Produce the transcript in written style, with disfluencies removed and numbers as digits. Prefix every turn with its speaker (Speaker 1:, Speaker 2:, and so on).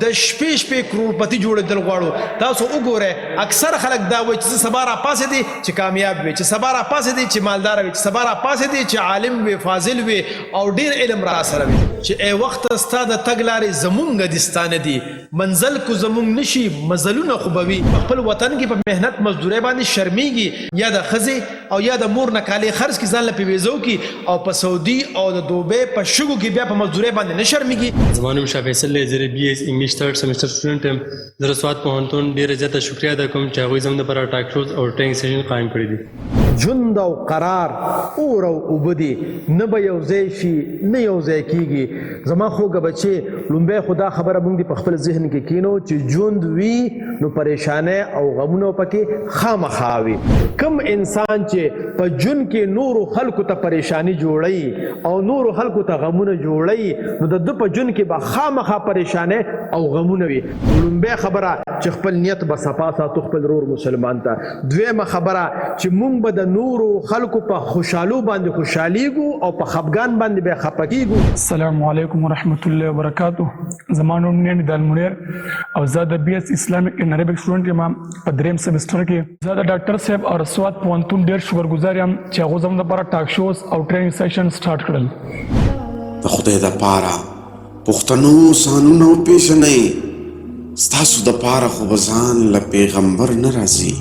Speaker 1: د شپې شپې کروړپتی جوړېدل غواړو. تاسو وګورئ، اکثر خلک دا وایي چې زه سبا راپاڅېدې چې کامیاب وي، چې سبا راپاڅېدې چې مالدار وي، چې سبا راپاڅېدې چې عالم وي، فاضل وي او ډېر علم راسره وي. چې ای وخته ستا د تګ لارې زمونږ دي ستا نه دي، منزل کو زمونږ نه شي مزلونه خو به وي. په خپل وطن کې په محنت مزدورۍ باندې شرمېږي، یا د ښځې او یا د مور نه کالې خرڅ کړي، ځان له پې ویزه وکړي او په سعودي او د دوبۍ په شګو کې بیا په مزدورۍ باندې نه شرمېږي.
Speaker 2: زما نوم شاه فیصل دی، زه د بي ایس انګلیش تھرډ سمسټر سټوډنټ یم. زه د سوات پوهنتون ډیره زیاته شکریه ادا کوم چې هغوی زموږ لپاره ټاک شوز او ټریننګ سیشن قایم کړي دي.
Speaker 1: ژوند او قرار اور او اوبه دي، نه به یو ځای شي، نه یو ځای کیږي. زما خوږه بچې، لومبی خو دا خبره موږ دې په خپل ذهن کې کینو چې ژوند وي نو پریشانۍ او غمونه پکې خامخا وي. کوم انسان چې په ژوند کې نورو خلکو ته پریشانی جوړوي او نورو خلکو ته غمونه جوړوي، نو د ده په ژوند کې به خامخا پریشانۍ او غمونه وي. لومبی خبره چې خپل نیت به صفا ساتو خپل رور مسلمان ته. دویمه خبره چې مونږ به د نورو خلکو په خوشحالو باندې خوشحالیږو او په خپګان باندې به خپه کیږو.
Speaker 3: السلام علیکم ورحمت الله وبرکاته. زما نوم ندال منیر او زه د بي اس اسلامیک اینډ عربیک سټوډنټ یم په دریم سمستر کې. زه د ډاکټر صاحب او سوات پوهنتون ډیر شکرګزار یم چې هغه زموږ لپاره ټاک شوز او ټریننګ سیشن سټارټ کړل.
Speaker 4: د خدای د پاره پښتنو ځانونه وپېژنئ، ستاسو د پاره خو به ځان له پیغمبر نه راځي.